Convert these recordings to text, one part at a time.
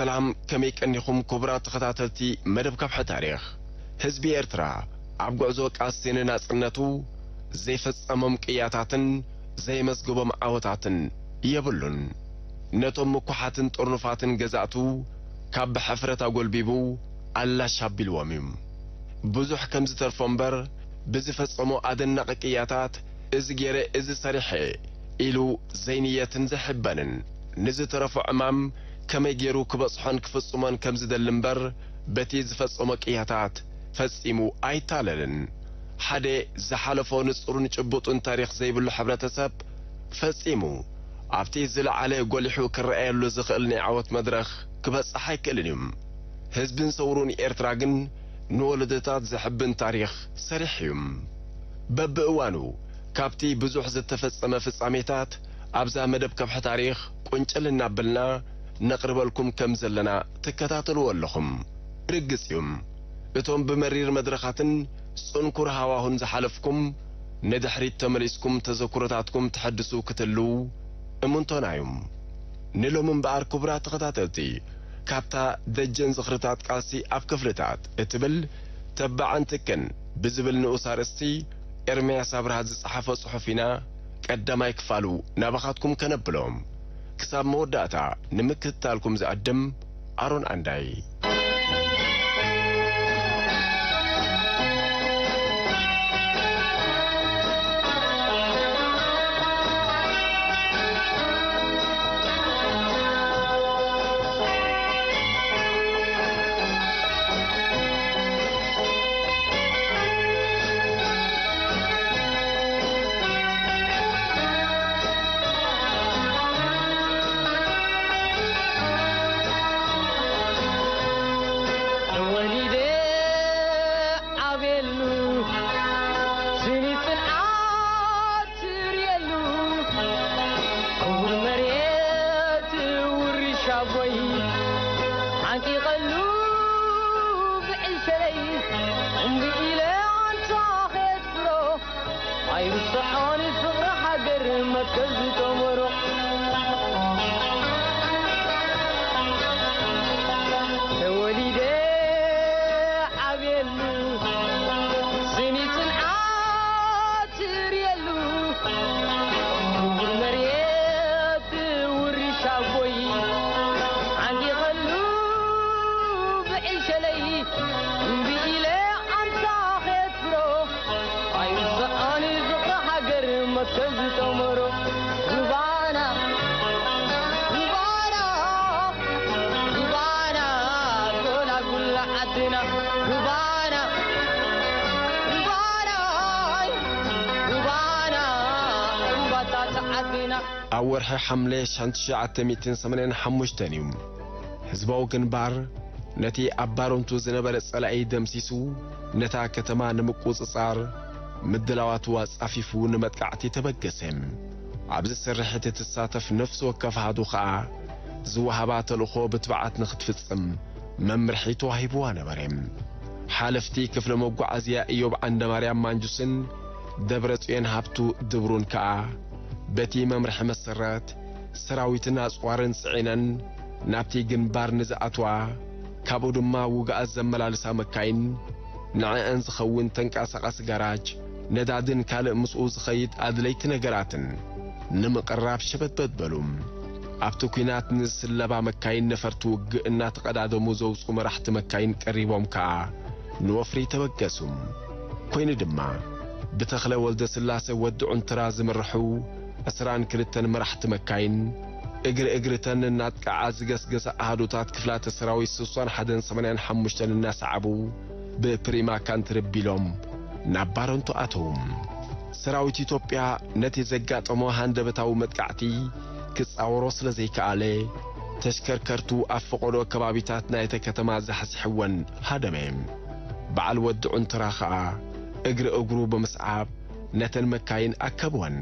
ሰላም፣ ከመይ ቀኒኹም ክቡራት ተኸታተልቲ መደብ ከብሒ ታሪኽ? ህዝቢ ኤርትራ ኣብ ጉዕዞ ቃልሲ ንናጽነቱ ዘይፈጸሞም ቅያታትን ዘይመዝግቦም ዓወታትን የብሉን። ነቶም ምኩሓትን ጥርኑፋትን ገዛእቱ ካብ ብሕፍረት ኣጎልቢቡ ኣላሽ ኣቢልዎም እዩ። ብዙሕ ከም ዝተርፎ እምበር ብዝፈጸሞ ኣደናቒ ቅያታት እዚ ገይረ እዚ ሰሪሐ ኢሉ ዘይንየትን ዘይሕበንን፣ ንዝተረፎ ዕማም ከመይ ገይሩ ክበጽሖን ክፍጽሞን ከም ዝደሊ እምበር፣ በቲ ዝፈጸሞ ቅያታት ፈጺሙ ኣይታለልን። ሓደ ዝሓለፎ ንጹርን ጭቡጥን ታሪኽ ዘይብሉ ሕብረተሰብ፣ ፈጺሙ ኣብቲ ዝለዓለ ጎሊሑ ክረኣየሉ ዝኽእል ናይ ዓወት መድረኽ ክበጽሕ ኣይክእልን እዩ። ህዝብን ሰውሩን ኤርትራ ግን ንወለዶታት ዘሕብን ታሪኽ ሰሪሑ እዩ። በብእዋኑ ካብቲ ብዙሕ ዝተፈጸመ ፍጻሜታት ኣብዛ መደብ ከብሒ ታሪኽ ቁንጭል እናበልና ነቕርበልኩም ከም ዘለና ትከታተልዎ ኣለኹም። ርግጽ እዩ፣ እቶም ብመሪር መድረኻትን ጽንኩር ሃዋሁን ዝሓለፍኩም፣ ንድሕሪት ተመሊስኩም ተዘክሮታትኩም ትሐድሱ ክትህልዉ እምንቶና እዩ። ንሎሚ እምበኣር ክቡራት ተኸታተልቲ፣ ካብታ ደጀን ዝኽርታት ቃልሲ ኣብ ክፍልታት እትብል ተባዕን ትክን ብዝብል ንኡስ ኣርእስቲ ኤርምያስ ኣብርሃ ዝጸሓፎ ጽሑፍ ኢና ቀዳማይ ክፋሉ ናባኻትኩም ከነብሎ። ክሳብ መወዳእታ ንምክትታልኩም ዝዕድም ኣሮን ኣንዳይ። ተወሊደ ዓብየሉ፣ ስኒ ጽንዓት ትርእየሉ፣ ክቡር መሬት ውርሻ ኣቦይ፣ ሓንቂቐሉ ብዕሸለይ፣ እምቢ ኢለ ኣንታ ኸድፍሮ፣ ኣይርስዖን ፍቕሪ ሃገር መትከል ዝተመሮ። ተወሊደ ዓብየሉ፣ ስኒ ጽንዓት ትርእየሉ፣ ክቡር መሬት ውርሻ ኣቦይ፣ ዓንዲቐሉ ብዕሸለይ፣ እምቢ ኢለ ኣንታ ኸድፍሮ፣ ኣይርስዖን ፍቕሪ ሃገር መትከል ዝተመሮ። ሩባና፣ ሩባና፣ ሩባና፣ ጎላጉል ዓድና፣ ሩባና፣ ሩባና፣ ሩባና፣ እምባታት ዓድና። ኣብ ወርሒ ሓምለ ሽሕን ትሽዓተ ሚእትን ሰማንያን ሓሙሽተን እዩ ህዝባዊ ግንባር ነቲ ኣብ ባረንቱ ዝነበረ ጸላኢ ደምሲሱ፣ ነታ ከተማ ንምቁጽጻር ምድላዋቱ ኣጻፊፉ ንመጥቃዕቲ ተበገሰ። ኣብዚ ስርሒት እትሳተፍ ነፍሲ ወከፍ ኣሃዱ ኸኣ ዝወሃባ ተልእኾ ብትብዓት ንኽትፍጽም መምርሒ ተዋሂብዋ ነበረ። ሓለፍቲ ክፍሊ መጓዓዝያ ኢዮብ ዓንደማርያም ማንጁስን ደብረጽዮን ሃብቱ ድብሩን ከኣ በቲ መምርሒ መሰረት ሰራዊትን ኣጽዋርን ጽዒነን ናብቲ ግንባር ንዝኣትዋ፣ ካብኡ ድማ ውጉኣት ዘመላልሳ መካይን፣ ንዕአን ዝኸውን ተንቀሳቓሲ ጋራጅ፣ ነዳድን ካልእ ምስኡ ዝኸይድ ኣድለይቲ ነገራትን ንምቕራብ ሸበትበት በሉ። ኣብቲ ኲናት ንዝስለባ መካይን ነፈርቲ ውግእ እናተቐዳደሙ ዘውጽኡ መራሕቲ መካይን ቀሪቦም ከኣ ንወፍሪ ተበገሱ። ኮይኑ ድማ፣ ብተኽለ ወልደስላሰ ወዲ ዑንትራ ዝምርሑ ዕስራን ክልተን መራሕቲ መካይን፣ እግሪ እግሪተን እናጥቅዓ ዝገስገሳ ኣሃዱታት ክፍላተ ሰራዊት ስሳን ሓደን ሰማንያን ሓሙሽተን እናሰዓቡ፣ ብፕሪማ ካንትሪ ኣቢሎም ናብ ባረንቱ ኣተዉ። ሰራዊት ኢትዮጵያ ነቲ ዘጋጠሞ ሃንደበታዊ መጥቃዕቲ ክጻወሮ ስለ ዘይከኣለ፣ ተሽከርከርቱ ኣብ ፈቐዶ ከባቢታት ናይተ ከተማ ዛሕዚሕወን ሃደመ። በዓል ወዲ ዑንትራ ኸኣ እግሪ እግሩ ብምስዓብ ነተን መካይን ኣከብወን።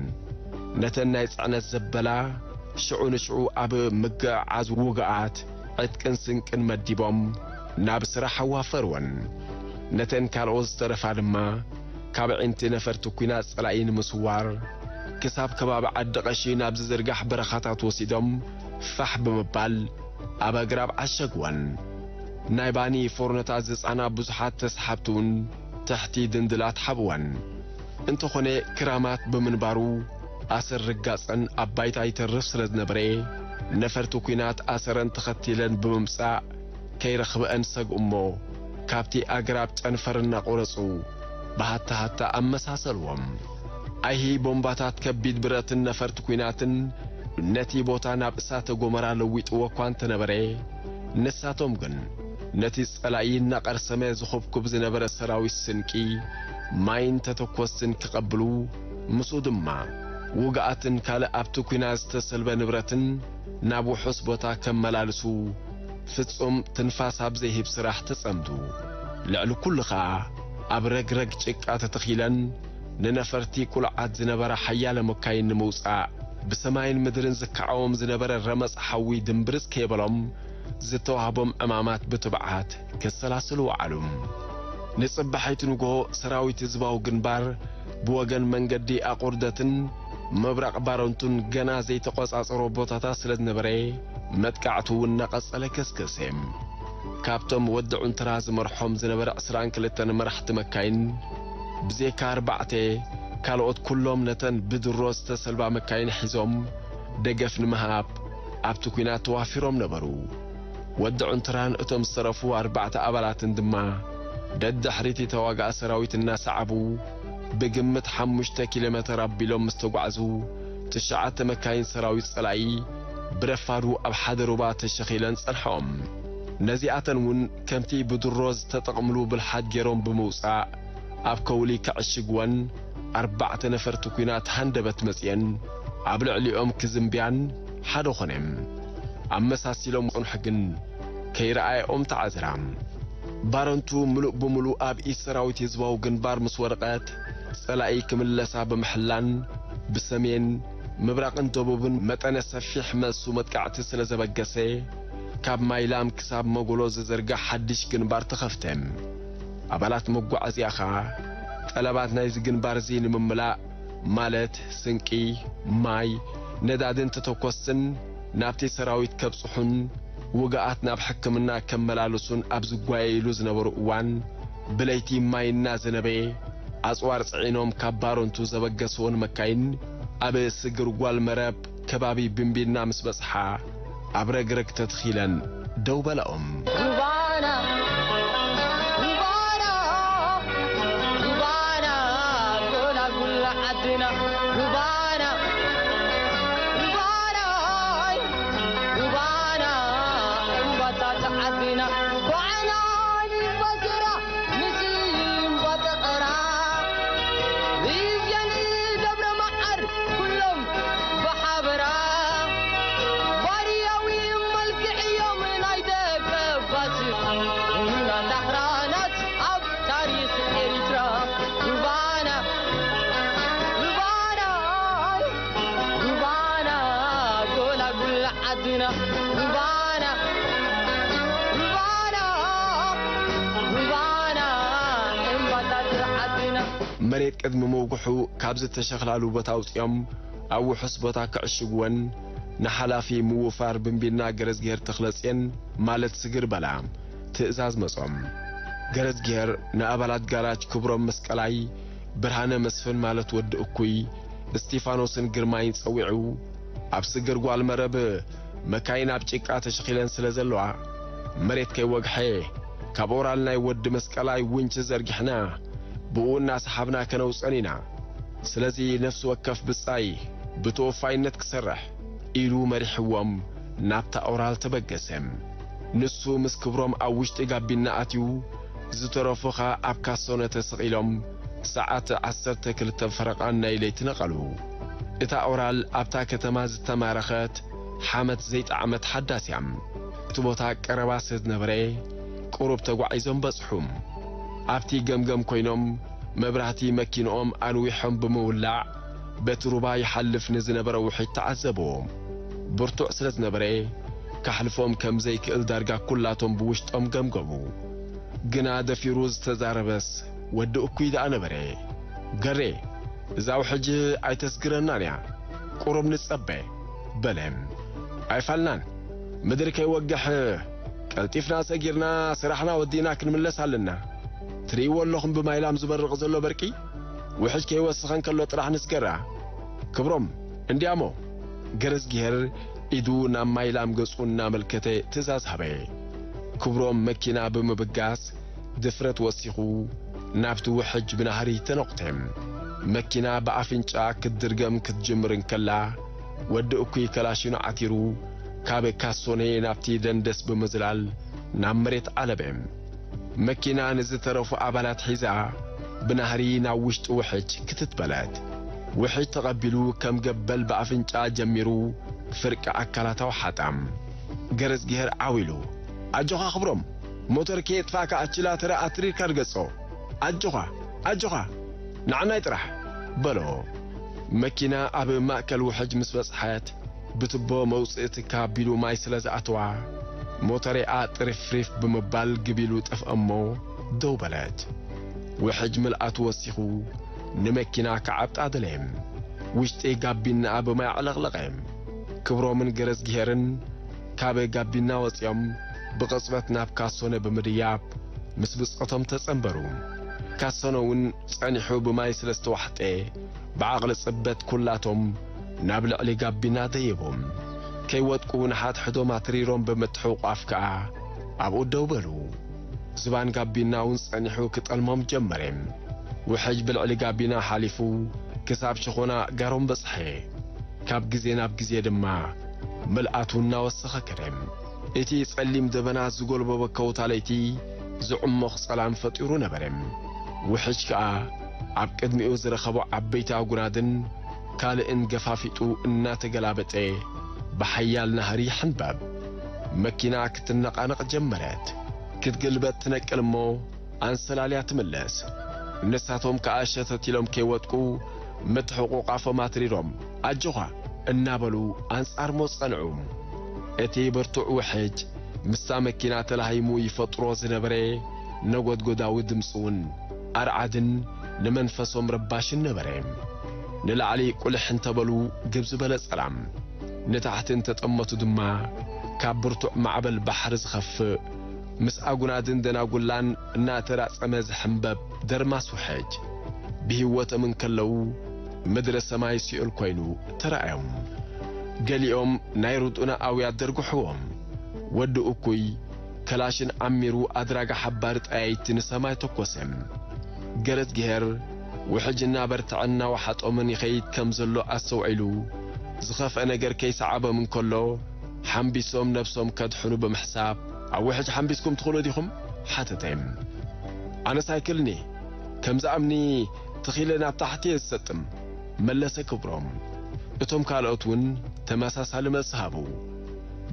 ነተን ናይ ጽዕነት ዘበላ ሽዑ ንሽዑ ኣብ ምግዕዓዝ ውጉኣት ዕጥቅን ስንቅን መዲቦም ናብ ስራሕ ኣዋፈርወን። ነተን ካልኦት ዝተረፋ ድማ ካብ ኣዒንቲ ነፈርቲ ኲናት ጸላኢ ንምስዋር ክሳብ ከባቢ ዓዲ ቀሺ ናብ ዝዝርጋሕ በረኻታት ወሲዶም ፋሕ ብምባል ኣብ ኣግራብ ዓሸግወን። ናይ ባኒ ፎርኖታት ዝጻና ብዙሓት ተስሓብቲ እውን ትሕቲ ድንድላት ሓብወን። እንተኾነ ክራማት ብምንባሩ ኣሰር ርጋጸን ኣብ ባይታ ይተርፍ ስለ ዝነበረ፣ ነፈርቲ ኲናት ኣሰረን ተኸቲለን ብምምጻእ ከይረኽበአን ሰግኡ እሞ፣ ካብቲ ኣግራብ ጨንፈር እናቖረጹ ብሃታ ሃታ ኣመሳሰልዎም። ኣይሂ ቦምባታት ከቢድ ብረትን ነፈርቲ ኲናትን ነቲ ቦታ ናብ እሳተ ጎመራ ለዊጥዎ እኳ እንተነበረ፣ ንሳቶም ግን ነቲ ጸላኢ እናቐርሰመ ዝኹብኩብ ዝነበረ ሰራዊት ስንቂ፣ ማይን ተተኮስትን ክቐብሉ፣ ምስኡ ድማ ውግኣትን ካልእ ኣብቲ ኲናት ዝተሰልበ ንብረትን ናብ ውሑስ ቦታ ከመላልሱ ፍጹም ትንፋስ ኣብ ዘይህብ ስራሕ ተጸምዱ። ልዕሊ ኩሉ ኸኣ ኣብ ረግረግ ጭቃ ተተኺለን ንነፈርቲ ቁልዓት ዝነበራ ሓያለ መካይን ንምውጻእ ብሰማይን ምድርን ዝከዓዎም ዝነበረ ረመጽ ሓዊ ድምብርጽ ከየበሎም ዝተዋህቦም ዕማማት ብትብዓት ከሰላስሉ ወዓሉ። ንጽባሒቱ ንግሆ ሰራዊት ህዝባዊ ግንባር ብወገን መንገዲ ኣቑርደትን ምብራቕ ባረንቱን ገና ዘይተቖጻጸሮ ቦታታት ስለ ዝነበረ፣ መጥቃዕቱ እውን እናቐጸለ ከስከሰ። ካብቶም ወዲ ዑንትራ ዝመርሖም ዝነበረ ዕስራን ክልተን መራሕቲ መካይን፣ ብዘይካ ኣርባዕተ፣ ካልኦት ኩሎም ነተን ብድሮ ዝተሰልባ መካይን ሒዞም ደገፍ ንምሃብ ኣብቲ ኲናት ተዋፊሮም ነበሩ። ወዲ ዑንትራን እቶም ዝተረፉ ኣርባዕተ ኣባላትን ድማ ደድሕሪቲ ተዋጋኢ ሰራዊት እናሰዓቡ ብግምት ሓሙሽተ ኪሎ ሜተር ኣቢሎም ምስ ተጓዕዙ፣ ትሽዓተ መካይን ሰራዊት ጸላኢ ብረፋዱ ኣብ ሓደ ሩባ ተሸኺለን ጸንሖም። ነዚኣተን እውን ከምቲ ብድሮ ዝተጠቕምሉ ብልሓት ገይሮም ብምውጻእ ኣብ ከውሊ ከዕሽግወን ኣርባዕተ ነፈርቲ ኲናት ሃንደበት መጽየን ኣብ ልዕሊኦም ክዝምብያን ሓደ ኾነ። ኣመሳሲሎም ጽንሑ ግን ከይረኣየኦም ተዓዝራ። ባረንቱ ምሉእ ብምሉእ ኣብ ኢድ ሰራዊት ህዝባዊ ግንባር ምስ ወደቐት፣ ጸላኢ ክምለሳ ብምሕላን፣ ብሰሜን፣ ምብራቕን ደቡብን መጠነ ሰፊሕ መልሱ መጥቃዕቲ ስለ ዘበገሰ፣ ካብ ማይላም ክሳብ መጎሎ ዝዝርጋሕ ሓድሽ ግንባር ተኸፍተ። ኣባላት መጓዓዝያ ኸኣ፣ ጠለባት ናይዚ ግንባር እዚ ንምምላእ፣ ማለት ስንቂ፣ ማይ፣ ነዳድን ተተኮስትን ናብቲ ሰራዊት ከብጽሑን ውግኣት ናብ ሕክምና ከመላልሱን ኣብ ዝጓየይሉ ዝነበሩ እዋን፣ ብለይቲ ማይ እናዘነበ ኣጽዋር ጽዒኖም ካብ ባረንቱ ዘበገስወን መካይን ኣብ ስግር ጓል መረብ ከባቢ ብንቢና ምስ በጽሓ ኣብ ረግረግ ተትኺለን ደው በላኦም። ሩባና፣ ሩባና፣ ሩባና፣ ጎላጉል ዓድና፣ ሩባና፣ ሩባና፣ ሩባና፣ እምባታት ዓድና፣ ጓዕና፣ እምባ ገራ፣ ንስይም ባጠቐራ፣ ሪዝየን ደብረ መዓር፣ ኩሎም ብሓበራ፣ ባርያዊ መልክዕ እዮም ናይ ደቀባት፣ እምና ዳሕራናት ኣብ ታሪኽ ኤሪትራ። ሩባና፣ ሩባና፣ ሩባና፣ ጎላጉል ዓድና፣ ሩባና፣ ሩባና፣ ሩባና፣ እምባታት ዓድና። መሬት ቅድሚ ምውግሑ ካብ ዝተሸኽላሉ ቦታ ኣውጺኦም ኣብ ውሑስ ቦታ ክዕሽግወን ንሓላፊ ምውፋር ብንቢና ገረዝግሄር ተኽለጽየን ማለት ስግር በላ ትእዛዝ መጾም። ገረዝግሄር ንኣባላት ጋራጅ ክብሮም መስቀላይ፣ ብርሃነ መስፍን ማለት ወዲ እኩይ፣ እስቲፋኖስን ግርማይን ጸዊዑ፣ ኣብ ስግር ጓል መረብ መካይን ኣብ ጭቃ ተሸኺለን ስለ ዘለዋ፣ መሬት ከይወግሐ ካብ ኦራል ናይ ወዲ መስቀላይ ውንጪ ዘርጊሕና ብኡ እናሰሓብና ከነውጸን ኢና። ስለዚ ነፍሲ ወከፍ ብጻይ ብተወፋይነት ክሰርሕ ኢሉ መሪሕዎም ናብታ ኦራል ተበገሰ። ንሱ ምስ ክብሮም ኣብ ውሽጢ ጋቢና ኣትዩ፣ ዝተረፉ ኸኣ ኣብ ካሶነ ተሰቒሎም ሰዓት ዓሰርተ ክልተ ፈረቓ ናይ ለይቲ ነቐሉ። እታ ኦራል ኣብታ ከተማ ዝተማረኸት ሓመት ዘይጠዓመት ሓዳስ እያ። እቲ ቦታ ቀረባ ስለ ዝነበረ ቁሩብ ተጓዒዞም በጽሑ። ኣብቲ ገምገም ኮይኖም መብራህቲ መኪንኦም ኣንዊሖም ብምውላዕ በቲ ሩባ ይሓልፍ ንዝነበረ ውሒድ ተዓዘብዎ። ብርቱዕ ስለ ዝነበረ ካሕልፎም ከም ዘይክእል ዳርጋ ኩላቶም ብውሽጦም ገምገሙ። ግና ደፊሩ ዝተዛረበስ ወዲ እኩይ ደኣ ነበረ። ገሬ፣ እዛ ውሕጅ ኣይተስግረናን እያ፣ ቁሩብ ንጸበ በለ። ኣይፋልናን፣ ምድሪ ከይወግሕ ቀልጢፍና ሰጊርና ስራሕና ወዲእና ክንምለስ ኣለና። ትርእይዎ ኣለኹም ብማይላም ዝበርቕ ዘሎ በርቂ? ውሕጅ ከይወስኸ እንከሎ ጥራሕ ንስገራ። ክብሮም፣ እንዲያሞ። ገረዝጊሄር ኢዱ ናብ ማይላም ገጹ እናመልከተ ትእዛዝ ሃበ። ክብሮም መኪና ብምብጋስ ድፍረት ወሲኹ ናብቲ ውሕጅ ብናህሪ ተነቑተ። መኪና ብኣፍንጫ ክትድርገም ክትጅምር እንከላ፣ ወዲ እኩይ ከላሽኑ ዓቲሩ ካብ ካሶኔ ናብቲ ደንደስ ብምዝላል ናብ መሬት ዓለበ። መኪና ንዝተረፉ ኣባላት ሒዛ ብናህሪ ናብ ውሽጢ ውሕጅ ክትት በለት። ውሕጅ ተቐቢሉ ከም ገበል ብኣፍንጫ ጀሚሩ ፍርቂ ኣካላታ ወሓጣ። ገረዝጊሄር ዓው ኢሉ፣ "ኣጆኻ ክብሮም፣ ሞተር ከየጥፋእካ ኣችላ ተረ ኣትሪርካ ርገጾ። ኣጆኻ፣ ኣጆኻ፣ ንዓናይ ጥራሕ!" በሎ። መኪና ኣብ ማእከል ውሕጅ ምስ በጽሐት፣ ብትቦ መውጽኢ ትካ ኣቢሉ ማይ ስለ ዝኣተዋ፣ ሞተሬኣ ጥሪፍሪፍ ብምባል ግቢሉ ጠፍአ እሞ ደው በለት። ውሕጅ ምልኣቱ ወሲኹ ንመኪና ክዓብጣ ደለየ። ውሽጢ ጋቢናኣ ብማይ ኣዕለቕለቐ። ክብሮምን ገረዝጊሄርን ካብ ጋቢና ወጺኦም ብቕጽበት ናብ ካሶነ ብምድያብ ምስ ብጾቶም ተጸንበሩ። ካሶነ እውን ጸኒሑ ብማይ ስለ ዝተዋሕጠ፣ ብዓቕሊ ጽበት ኩላቶም ናብ ልዕሊ ጋቢና ደየቦም። ከይወድቁ ንሓድሕዶም ኣትሪሮም ብምትሕውቋፍ ከኣ ኣብኡ ደው በሉ። ዝባን ጋቢና እውን ጸኒሑ ክጠልሞም ጀመረ። ውሕጅ ብልዕሊ ጋቢና ሓሊፉ ክሳብ ሸኾና ኣእጋሮም በጽሐ። ካብ ግዜ ናብ ግዜ ድማ ምልኣቱ እናወሰኸ ከደ። እቲ ጸሊም ደበና ዝጎልበበ ከውታ ለይቲ ዝዕሞኽ ጸላም ፈጢሩ ነበረ። ውሕጅ ከኣ ኣብ ቅድሚኡ ዝረኸቦ ዓበይቲ ኣጉናድን ካልእን ገፋፊጡ እናተገላበጠ ብሓያል ናህሪ ይሕንበብ። መኪና ክትነቓነቕ ጀመረት። ክትግልበጥ ትነቅል እሞ ኣንሰላልያ ትምለስ። ንሳቶም ከኣ ሸተት ኢሎም ከይወድቁ ምትሕቑቋፎም ኣትሪሮም፣ "ኣጆኻ!" እናበሉ ኣንጻርሞ ጸንዑ። እቲ ብርቱዕ ውሕጅ ምስታ መኪና ተላሂሙ ይፈጥሮ ዝነበረ ነጎድጎዳዊ ድምጺ እውን ኣርዓድን ንመንፈሶም ረባሽን ነበረ። ንላዕሊ ቁልሕ እንተበሉ ግብ ዝበለ ጸላም፣ ንታሕቲ እንተጠመቱ ድማ ካብ ብርቱዕ ማዕበል ባሕሪ ዝኸፍእ፣ ምስ ኣጉናድን ደናጉላን እናተራጸመ ዝሕንበብ ደርማስ ውሕጅ። ብህይወቶም እንከለዉ ምድረ ሰማይ ሲኦል ኮይኑ ተራእዮም። ገሊኦም ናይ ርዱእና ኣውያት ደርጉሕዎም። ወዲ እኩይ ከላሽን ዓሚሩ ኣድራጋ ሓባሪ ጠያይቲ ንሰማይ ተኮሰ። ገረዝጊሄር ውሕጅ እናበርትዐ እናወሓጦምን ይኸይድ ከም ዘሎ ኣስተውዒሉ፣ ዝኸፍአ ነገር ከይሰዓቦም እንከሎ፣ ሓምቢሶም ነብሶም ከድሕኑ ብምሕሳብ፣ "ኣብ ውሕጅ ሓምቢስኩም ትኽእሉ ዲኹም?" ሓተተ። "ኣነስ ኣይክእልን እየ፣ ከምዚ ኣምኒ ትኺለ ናብ ታሕቲ እየ ዝሰጥም" መለሰ ክብሮም። እቶም ካልኦት እውን ተመሳሳሊ መልሲ ሃቡ።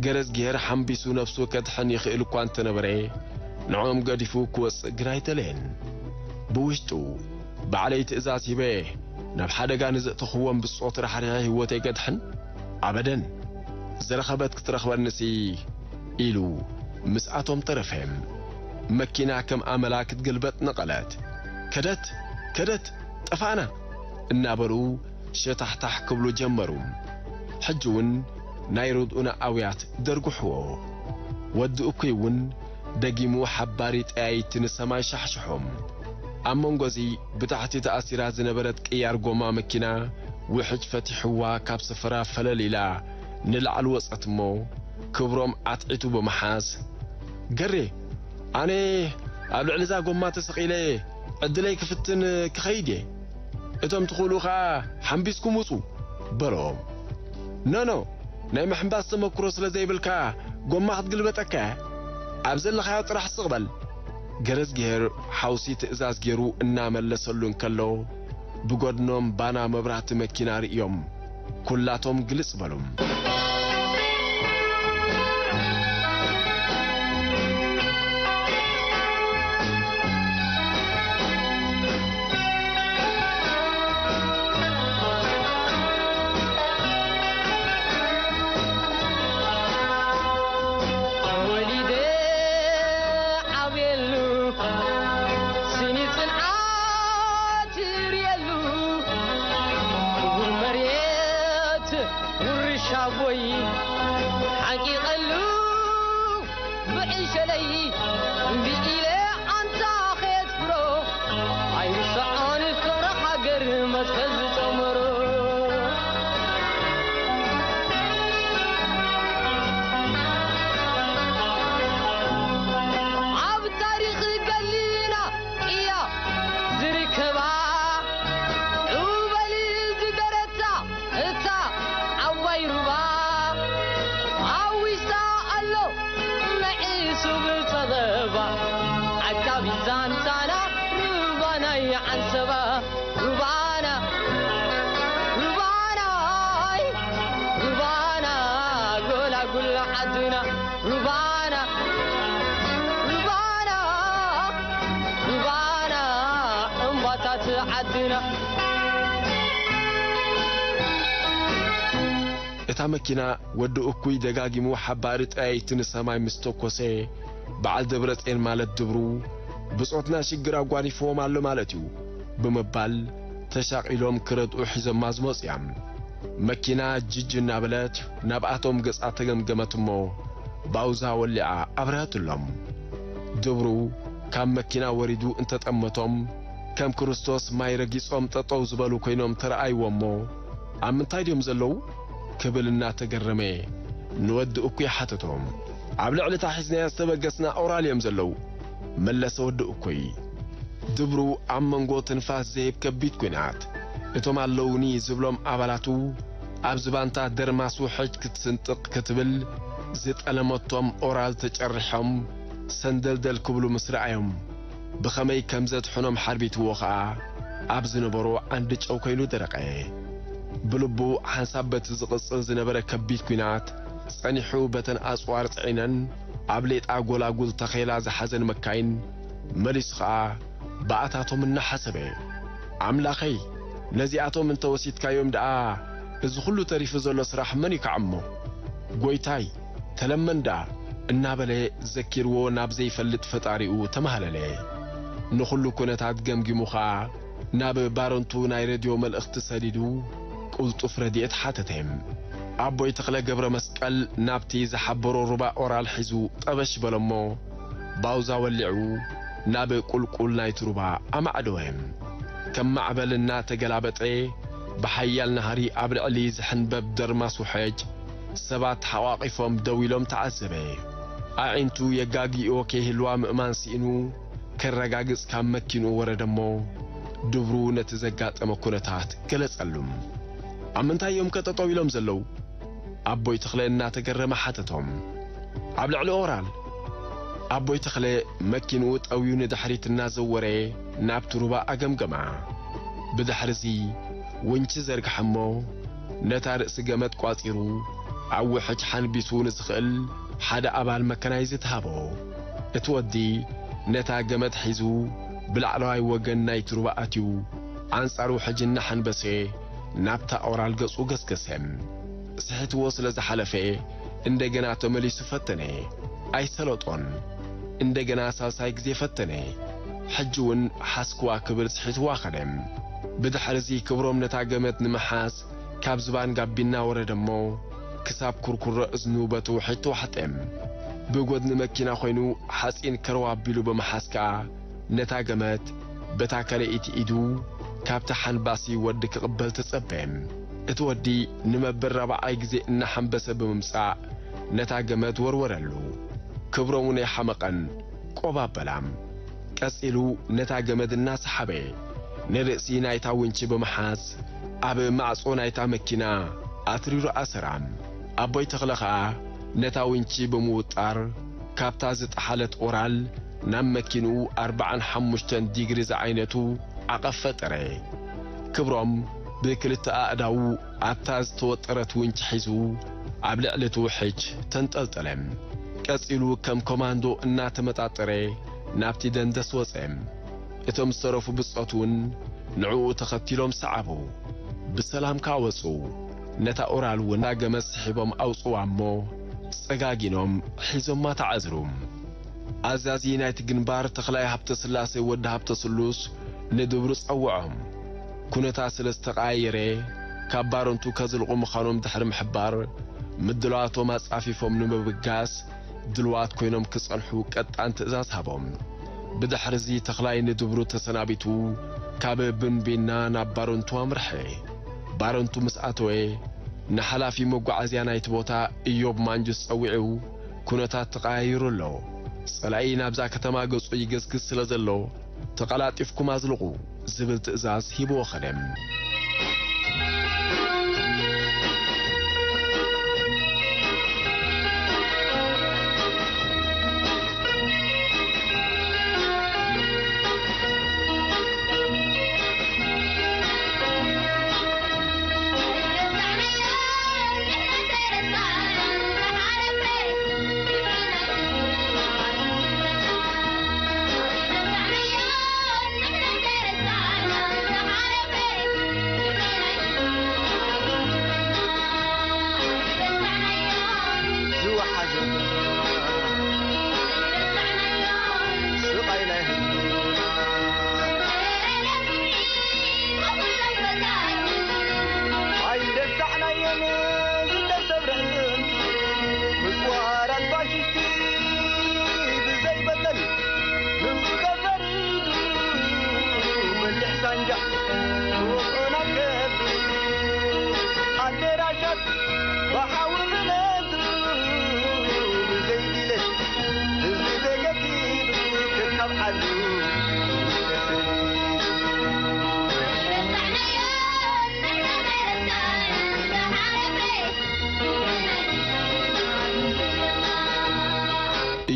ገረዝጊሄር ሓምቢሱ ነብሱ ከድሕን ይኽእል እኳ እንተነበረ፣ ንዕኦም ገዲፉ ክወጽእ ግን ኣይደለየን። ብውሽጡ፣ "ባዕለይ ትእዛዝ ሂበ ናብ ሓደጋ ንዘእተኽዎም ብጾት ራሕሪሐ ህይወተይ ከድሕን? ኣበደን! ዝረኸበት ክትረኽበንሲ" ኢሉ ምስኣቶም ተረፈ። መኪና ከም ኣመላ ክትግልበጥ ነቐለት። "ከደት! ከደት! ጠፋእና!" እናበሉ ሸታሕታሕ ክብሉ ጀመሩ። ሕጂ እውን ናይ ርድኡና ኣውያት ደርጉሕዎ። ወዲ እኩይ እውን ደጊሙ ሓባሪ ጠያይቲ ንሰማይ ሻሕሽሖም። ኣብ መንጎዚ ብታሕቲ ተኣሲራ ዝነበረት ቅያር ጎማ መኪና ውሕጅ ፈቲሕዋ ካብ ስፍራ ፈለል ኢላ ንላዕሊ ወጸት እሞ፣ ክብሮም ዓትዒቱ ብምሓዝ፣ "ገሬ፣ ኣነ ኣብ ልዕሊ እዛ ጎማ ተሰቒለ ዕድለይ ክፍትን ክኸይድ እየ። እቶም ትኽእሉ ኸኣ ሓምቢስኩም ውጹ" በሎ። "ኖኖ፣ ናይ ምሕንባስ ተመክሮ ስለ ዘይብልካ ጎማ ክትግልበጠካ እያ። ኣብ ዘለኻዮ ጥራሕ ስቕ በል" ገረዝጊሄር ሓውሲ ትእዛዝ ገይሩ እናመለሰሉ እንከሎ፣ ብጎድኖም ባና መብራህቲ መኪና ርእዮም፣ ኩላቶም ግልጽ በሉ። ተወሊደ ዓብየሉ፣ ስኒ ጽንዓት ይርእየሉ፣ ክቡር መሬት ውርሻ ዓንሰባ ሩባና፣ ሩባናይ፣ ሩባና፣ ጎላጉል ዓድና፣ ሩባና፣ ሩባና፣ ሩባና፣ እምባታት ዓድና። እታ መኪና ወዲ እኩይ ደጋጊሙ ሓባሪ ጠያይቲ ንሰማይ ምስ ተኮሰ፣ በዓል ደብረጼን ማለት ድብሩ፣ ብጾትና ሽግር ኣጓኒፍዎም ኣሎ ማለት እዩ ብምባል ተሻቒሎም ክረድኡ ሒዞማ ዝመጹ እያ። መኪና ጅጅ እናበለት ናብኣቶም ገጻ ተገምገመት እሞ ባውዛ ወሊዓ ኣብረሀትሎም። ድብሩ ካብ መኪና ወሪዱ እንተጠመቶም ከም ክርስቶስ ማይ ረጊጾም ጠጠው ዝበሉ ኮይኖም ተረኣይዎ እሞ ኣብ ምንታይ ድዮም ዘለዉ? ክብል እናተገረመ ንወዲ እኩይ ሓተቶ። ኣብ ልዕሊ እታ ሒዝናያ ዝተበገስና ኦራል እዮም ዘለዉ፣ መለሰ ወዲ እኩይ። ድብሩ ኣብ መንጎ ትንፋስ ዘይህብ ከቢድ ኲናት፣ እቶም ኣለዉኒ ዝብሎም ኣባላቱ ኣብ ዝባንታ ደርማስ ውሕጅ ክትስንጥቕ ክትብል ዝጠለመቶም ኦራል ተጨሪሖም ሰንደልደል ክብሉ ምስ ረኣዮም፣ ብኸመይ ከም ዘድሕኖም ሓርቢትዎ ኸኣ ኣብ ዝነበሮ ዓንዲ ጨው ኮይኑ ደረቐ። ብልቡ ሓንሳብ በቲ ዝቕጽል ዝነበረ ከቢድ ኲናት ጸኒሑ በተን ኣጽዋር ጽዒነን ኣብ ሌጣ ጎላጉል ተኼላ ዝሓዘን መካይን መሊሱ ኸኣ ብኣታቶም እናሓሰበ፣ ኣምላኸይ፣ ነዚኣቶም እንተ ወሲድካዮም ደኣ እዚ ኹሉ ተሪፉ ዘሎ ስራሕ መን ይከዓሞ? ጎይታይ፣ ተለመን ደኣ እናበለ ዘኪርዎ ናብ ዘይፈልጥ ፈጣሪኡ ተማህለለ። ንኹሉ ኩነታት ገምጊሙ ኸኣ ናብ ባረንቱ ናይ ሬድዮ መልእኽቲ ሰዲዱ ቅልጡፍ ረድኤት ሓተተ። ኣቦይ ተኽለ ገብረ መስቀል ናብቲ ዝሓበሮ ሩባ ኦራል ሒዙ ጠበሽ በለሞ ባውዛ ወሊዑ ናብ ቁልቁል ናይቲ ሩባ ኣማዕደወ። ከም ማዕበል እናተገላበጠ ብሓያል ናህሪ ኣብ ልዕሊ ዝሕንበብ ደርማስ ውሕጅ ሰባት ሓቋቒፎም ደው ኢሎም ተዓዘበ። ኣዒንቱ የጋግእዎ ከይህልዋ ምእማን ስኢኑ ከረጋግጽ ካብ መኪንኡ ወረደ እሞ ድብሩ ነቲ ዘጋጠመ ኩነታት ገለጸሉ። ኣብ ምንታይ እዮም ከ ጠጠው ኢሎም ዘለዉ? ኣቦይ ተኽለ እናተገረመ ሓተቶም። ኣብ ልዕሊ ኦራል። ኣቦይ ተኽለ መኪንኡ ጠውዩ ንድሕሪት እናዘወረ ናብቲ ሩባ ኣገምገማ። ብድሕርዚ ውንቺ ዘርግሐ እሞ ነታ ርእሲ ገመድ ቋጺሩ ኣብ ውሕጅ ሓንቢሱ ንዝኽእል ሓደ ኣባል መከናይዝድ ሃቦ። እቲ ወዲ ነታ ገመድ ሒዙ ብላዕለዋይ ወገን ናይቲ ሩባ ኣትዩ ኣንጻር ውሕጅ እናሓንበሰ ናብታ ኦራል ገጹ ገስገሰ። ስሒትዎ ስለ ዝሓለፈ እንደገና ተመሊሱ ፈተነ። ኣይሰለጦን። እንደገና ሳልሳይ ግዜ ፈተነ። ሕጂ እውን ሓስክዋ ክብል ስሒትዋ ከደ። ብድሕርዚ ክብሮም ነታ ገመድ ንምሓዝ ካብ ዝባን ጋቢና ወረደ እሞ ክሳብ ኩርኩሮ እዝኑ በቲ ውሕጅ ተዋሕጠ። ብጎድኒ መኪና ኮይኑ ሓጺን ከረው ኣቢሉ ብምሓዝ ከኣ ነታ ገመድ በታ ካልኣይቲ ኢዱ ካብቲ ሓንባሲ ወዲ ክቕበል ተጸበ። እቲ ወዲ ንመበል ራብዓይ ግዜ እናሓንበሰ ብምምጻእ ነታ ገመድ ወርወረሉ። ክብሮም እውን ኣይሓመቐን፣ ቆብ ኣበላ። ቀጺሉ ነታ ገመድ እናሰሓበ ንርእሲ ናይታ ውንቺ ብምሓዝ ኣብ ማዕጾ ናይታ መኪና ኣትሪሩ ኣሰራ። ኣቦይ ተኽለ ኸኣ ነታ ውንቺ ብምውጣር ካብታ ዝጠሓለት ኦራል ናብ መኪንኡ ኣርብዓን ሓሙሽተን ዲግሪ ዝዓይነቱ ዓቐብ ፈጠረ። ክብሮም ብክልተ ኣእዳዉ ኣብታ ዝተወጠረት ውንጪ ሒዙ ኣብ ልዕሊ እቲ ውሕጅ ተንጠልጠለ። ቀጺሉ ከም ኮማንዶ እናተመጣጠረ ናብቲ ደንደስ ወጸ። እቶም ዝተረፉ ብጾት እውን ንዕኡ ተኸቲሎም ሰዓቡ። ብሰላም ከኣ ወጹ። ነታ ኦራል እውን ገመድ ስሒቦም ኣውጽዋ እሞ ጸጋጊኖም ሒዞማ ተዓዝሩ። ኣዛዚ ናይቲ ግንባር ተኽላይ ሃብተስላሴ ወዲ ሃብተስሉስ ንድብሩ ጸውዖም። ኩነታት ስለ ዝተቐያየረ፣ ካብ ባረንቱ ከዝልቑ ምዃኖም ድሕሪ ምሕባር፣ ምድላዋቶም ኣጻፊፎም ንምብጋስ ድልዋት ኮይኖም ክጸንሑ ቀጣን ትእዛዝ ሃቦም። ብድሕርዚ ተኽላይ ንድብሩ ተሰናቢቱ ካብ ብንቢና ናብ ባረንቱ ኣምርሐ። ባረንቱ ምስ ኣተወ፣ ንሓላፊ መጓዓዝያ ናይቲ ቦታ እዮብ ማንጁስ ጸዊዑ፣ "ኩነታት ተቐያይሩ ኣሎ። ጸላኢ ናብዛ ከተማ ገጹ ይገስግስ ስለ ዘሎ፣ ተቐላጢፍኩም ኣዝልቑ" ዝብል ትእዛዝ ሂብዎ ከደ።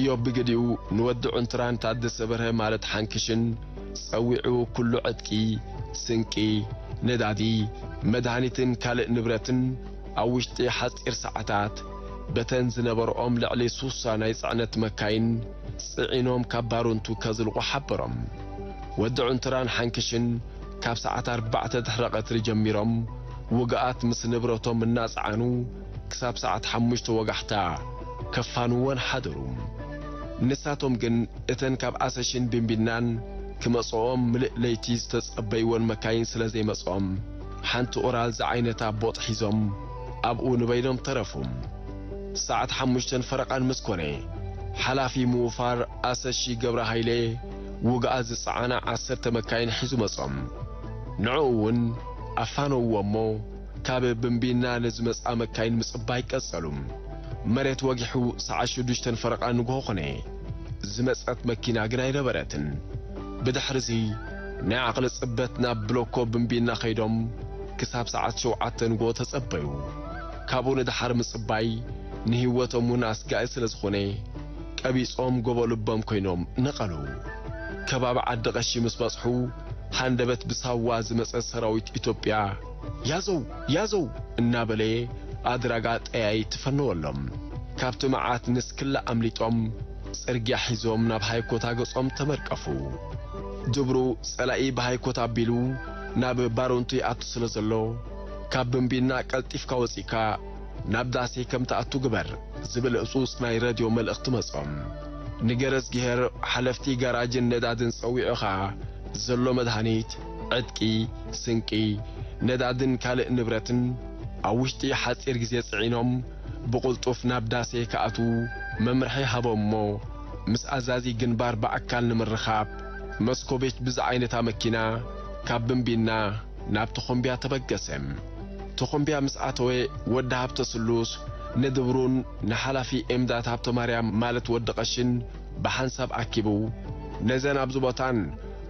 እዮብ ብግዲኡ ንወዲ ዑንትራን ታደሰ በርሀ ማለት ሓንክሽን ጸዊዑ፣ ኩሉ ዕጥቂ፣ ስንቂ፣ ነዳዲ፣ መድሃኒትን ካልእ ንብረትን ኣብ ውሽጢ ሓጺር ሰዓታት በተን ዝነበርኦም ልዕሊ ሱሳ ናይ ጽዕነት መካይን ጽዒኖም ካብ ባሩንቱ ከዝልቑ ሓበሮም። ወዲ ዑንትራን ሓንክሽን ካብ ሰዓት ኣርባዕተ ድሕረ ቀትሪ ጀሚሮም ውግኣት ምስ ንብረቶም እናጸዓኑ ክሳብ ሰዓት ሓሙሽተ ወጋሕታ ከፋንወን ሓደሩ። ንሳቶም ግን እተን ካብ ኣሰሽን ቢንቢናን ክመጽኦም ምልእ ለይቲ ዝተጸበይወን መካይን ስለ ዘይመጽኦም፣ ሓንቲ ኦራል ዝዓይነታ ቦጥ ሒዞም ኣብኡ ንበይኖም ተረፉ። ሰዓት ሓሙሽተን ፈረቓን ምስ ኮነ፣ ሓላፊ ምውፋር ኣሰሺ ገብረ ሃይለ ውግኣት ዝጸዓና ዓሰርተ መካይን ሒዙ መጾም። ንዕኡ እውን ኣፋነውዎ እሞ፣ ካብ ብንቢና ንዝመጻ መካይን ምጽባይ ቀጸሉ። መሬት ወጊሑ ሰዓት ሽዱሽተን ፈረቓ ንግሆ ኾነ። ዝመጸት መኪና ግን ኣይነበረትን። ብድሕርዚ ናይ ዓቕሊ ጽበት ናብ ብሎኮ ብንቢና ከይዶም ክሳብ ሰዓት ሸውዓተ ንግሆ ተጸበዩ። ካብኡ ንደሓር ምጽባይ ንህይወቶም እውን ኣስጋኢ ስለ ዝኾነ፣ ቀቢጾም ጎቦ ልቦም ኮይኖም ነቐሉ። ከባቢ ዓዲ ቀሺ ምስ በጽሑ፣ ሃንደበት ብሳዋ ዝመጸ ሰራዊት ኢትዮጵያ፣ "ያዘው! ያዘው!" እናበለ ኣድራጋ ጠያይት ትፈነወሎም። ካብቲ መዓት ንስክላ ኣምሊጦም፣ ጽርግያ ሒዞም ናብ ሃይኮታ ገጾም ተመርቀፉ። ድብሩ ጸላኢ ብሃይኮታ ኣቢሉ ናብ ባሮንቱ ይኣቱ ስለ ዘሎ፣ ካብ ብንቢና ቀልጢፍካ ወጺእካ ናብ ዳሴ ከም ትኣቱ ግበር ዝብል ህጹጽ ናይ ረድዮ መልእኽቲ መጾም። ንገረዝጊሄር ሓለፍቲ ጋራጅን ነዳድን ጸዊዑ ኸኣ ዘሎ መድሃኒት፣ ዕጥቂ፣ ስንቂ፣ ነዳድን ካልእ ንብረትን ኣብ ውሽጢ ሓጺር ግዜ ጽዒኖም ብቕልጡፍ ናብ ዳሴ ክኣትዉ መምርሒ ሃቦም እሞ፣ ምስ ኣዛዚ ግንባር ብኣካል ንምርኻብ መስኮቤት ብዝዓይነታ መኪና ካብ ብንቢና ናብ ተኾምቢያ ተበገሰ። ተኾምቢያ ምስ ኣተወ፣ ወዲ ሃብተ ስሉስ ንድብሩን ንሓላፊ ኤምዳት ሃብተ ማርያም ማለት ወዲ ቀሽን ብሓንሳብ ኣኪቡ፣ "ነዘን ኣብዚ ቦታን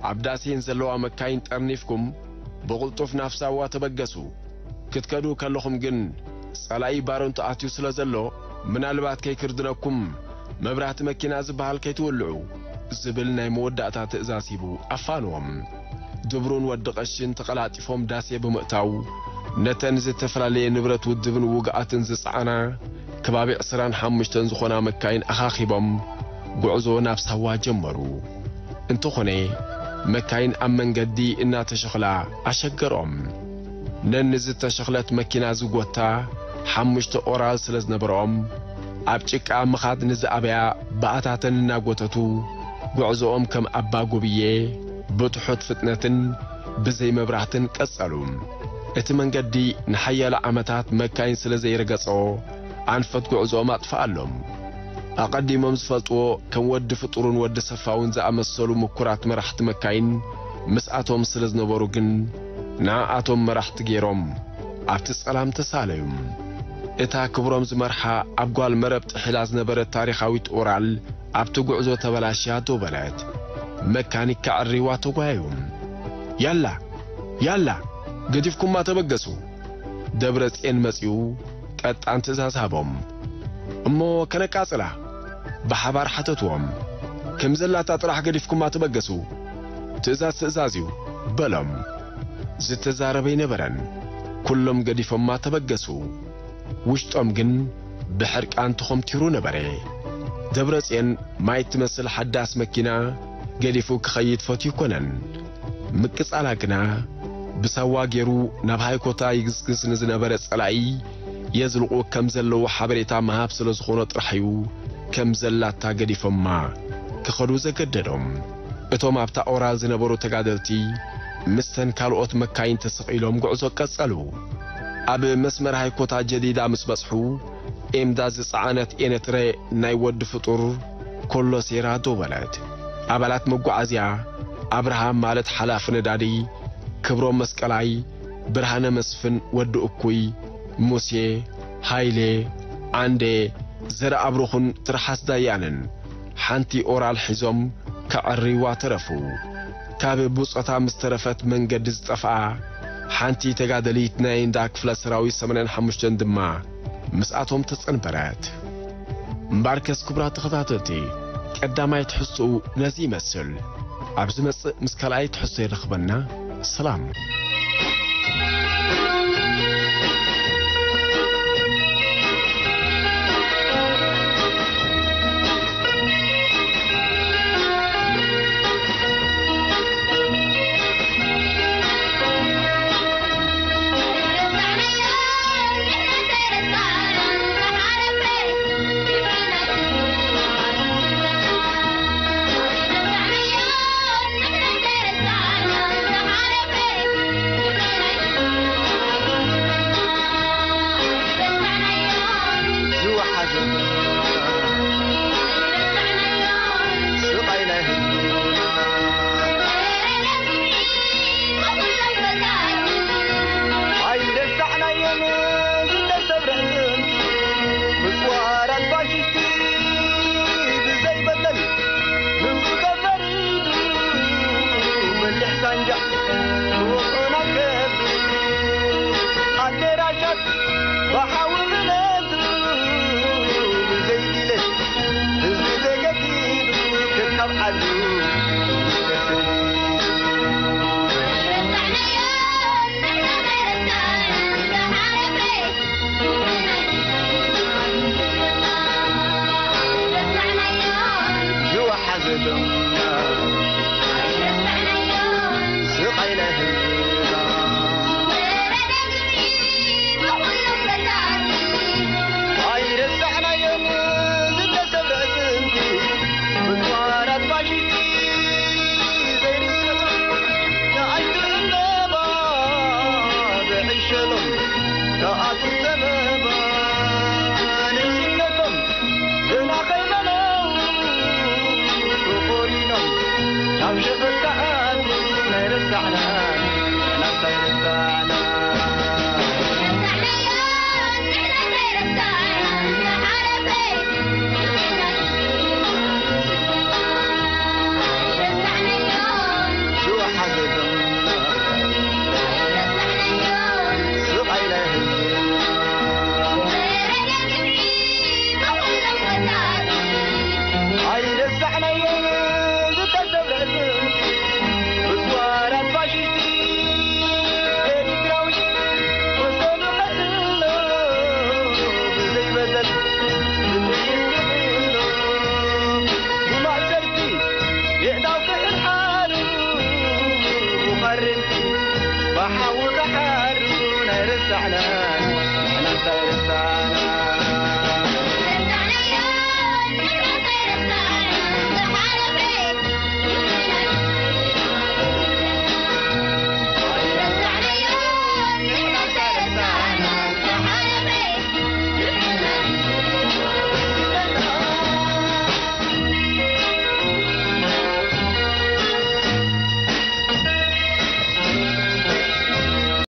ኣብ ዳሴን ዘለዋ መካይን ጠርኒፍኩም ብቕልጡፍ ናብ ሳዋ ተበገሱ። ክትከዱ ከለኹም ግን ጸላኢ ባሮንቱ ኣትዩ ስለ ዘሎ፣ ምናልባት ከይክርድነኩም መብራህቲ መኪና ዝበሃል ከይትውልዑ" ዝብል ናይ መወዳእታ ትእዛዝ ሂቡ ኣፋንዎም። ድብሩን ወዲ ቀሽን ተቐላጢፎም ዳሴ ብምእታው፣ ነተን ዝተፈላለየ ንብረት ውድብን ውግኣትን ዝጸዓና ከባቢ ዕስራን ሓሙሽተን ዝኾና መካይን ኣኻኺቦም ጉዕዞ ናብ ሳዋ ጀመሩ። እንተኾነ፣ መካይን ኣብ መንገዲ እናተሸኽላ ኣሸገሮም። ነንዝተሸኽለት መኪና ዝጎታ ሓሙሽተ ኦራል ስለ ዝነበሮም፣ ኣብ ጭቃ ምኻድ ንዝኣበያ ብኣታተን እናጎተቱ፣ ጉዕዞኦም ከም ኣባ ጎብየ ብትሑት ፍጥነትን ብዘይ መብራህትን ቀጸሉ። እቲ መንገዲ ንሓያሎ ዓመታት መካይን ስለ ዘይረገጾ፣ ኣንፈት ጉዕዞኦም ኣጥፍኣሎም። ኣቐዲሞም ዝፈልጥዎ፣ ከም ወዲ ፍጡርን ወዲ ሰፋውን ዝኣመሰሉ ምኩራት መራሕቲ መካይን ምስኣቶም ስለ ዝነበሩ ግን፣ ንኣኣቶም መራሕቲ ገይሮም ኣብቲ ጸላም ተሳለዩ። እታ ክብሮም ዝመርሓ ኣብ ጓል መረብ ጥሒላ ዝነበረት ታሪኻዊት ኦራል ኣብቲ ጉዕዞ ተበላሽያ ደው በለት። መካኒክ ከዕርይዋ ተጓየዩ። "ያላ! ያላ! ገዲፍኩማ ተበገሱ!" ደብረ ጽዮን መጺኡ ቀጣን ትእዛዝ ሃቦም። "እሞ ከነቃጽላ?" ብሓባር ሓተትዎም። "ከም ዘላታ ጥራሕ ገዲፍኩማ ተበገሱ። ትእዛዝ ትእዛዝ እዩ" በሎም። ዝተዛረበ ኣይነበረን። ኩሎም ገዲፎማ ተበገሱ። ውሽጦም ግን ብሕርቃን ተኾምቲሩ ነበረ። ደብረጽዮን ማይ ትመስል ሓዳስ መኪና ገዲፉ ክኸይድ ፈትዩ ኣይኮነን። ምቅጻላ ግና ብሳዋ ገይሩ ናብ ሃይኮታ ይግስግስ ንዝነበረ ጸላኢ የዝልቑ ከም ዘለዉ ሓበሬታ ምሃብ ስለ ዝኾኖ ጥራሕ እዩ ከም ዘላታ ገዲፎማ ክኸዱ ዘገደዶም። እቶም ኣብታ ኦራል ዝነበሩ ተጋደልቲ ምስተን ካልኦት መካይን ተሰቒሎም ጉዕዞ ቀጸሉ። ኣብ መስመር ሃይኮታ ጀዲዳ ምስ በጽሑ፣ ኤምዳ ዝጸዓነት ኤነትረ ናይ ወዲ ፍጡር ኮሎ ሴራ ደው በለት። ኣባላት መጓዓዝያ፣ ኣብርሃም ማለት ሓላፊ ነዳዲ፣ ክብሮም መስቀላይ፣ ብርሃነ መስፍን ወዲ እኩይ፣ ሙሴ፣ ሃይሌ፣ ዓንዴ፣ ዘርኣብሩኽን ትርሓስ ዳያንን ሓንቲ ኦራል ሒዞም ከዕርይዋ ተረፉ። ካብ ብጾታ ምስ ተረፈት መንገዲ ዝጠፍኣ ሓንቲ ተጋደሊት ናይ እንዳ ክፍለ ሰራዊት ሰማንያን ሓሙሽተን ድማ ምስኣቶም ተጸንበረት። እምበኣርከስ ክቡራት ተኸታተልቲ፣ ቀዳማይ ትሕዝትኡ ነዚ ይመስል። ኣብ ዝመጽእ ምስ ካልኣይ ትሕዝቶ የራኽበና። ሰላም። ዝወሓዘ ስቓይ ናይ ህዝብና ኣይረሳዕናዮን ዝተሰብረ ጥንቲ ምስ ወራር ፋሽስቲ ብዘይበደል ንሱ ተፈሪዱ በሊሕ ሳንጃ ክወቕዑ ናብ ከብዱ ኣደራሻት ብሓዊ ክነዱ ብዘይ ድሌት ህዝቢ ተገዲዱ ከካብ ዓዱ ተሰዲዱ። ዝወሓዘ ደምና ስቓይ ናይ ህዝብና ኣይረሳዕናዮን ዝተሰብረ ጥንቲ ብጽዋራት ፋሽስቲ ዘይርስዑ ንኣሽቱ ዕምበባ ብዕሸሎም ተኣትዩ ዘመባ ንእስነቶም ግና ከይመነው ተቖሪኖም ናብ ሸፈት ክኣትዉ ናይ ረሳዕና ናብታ ረሳዕና ዝወሓዘ ደምና ስቓይ ናይ ህዝብና ኣይረሳዕናዮን ዝተሰብረ ጥንቲ ብጽዋራት ፋሽስቲ ኤርትራዊ ወሰኑ ቀትሎ ብዘይ በደል ብጥይት ቅትሎ ብማእሰርቲ የእዳው ክሕርሓሩ ብቐርንቲ ብሓዊ ክሓሩ ናይ ረሳዕናን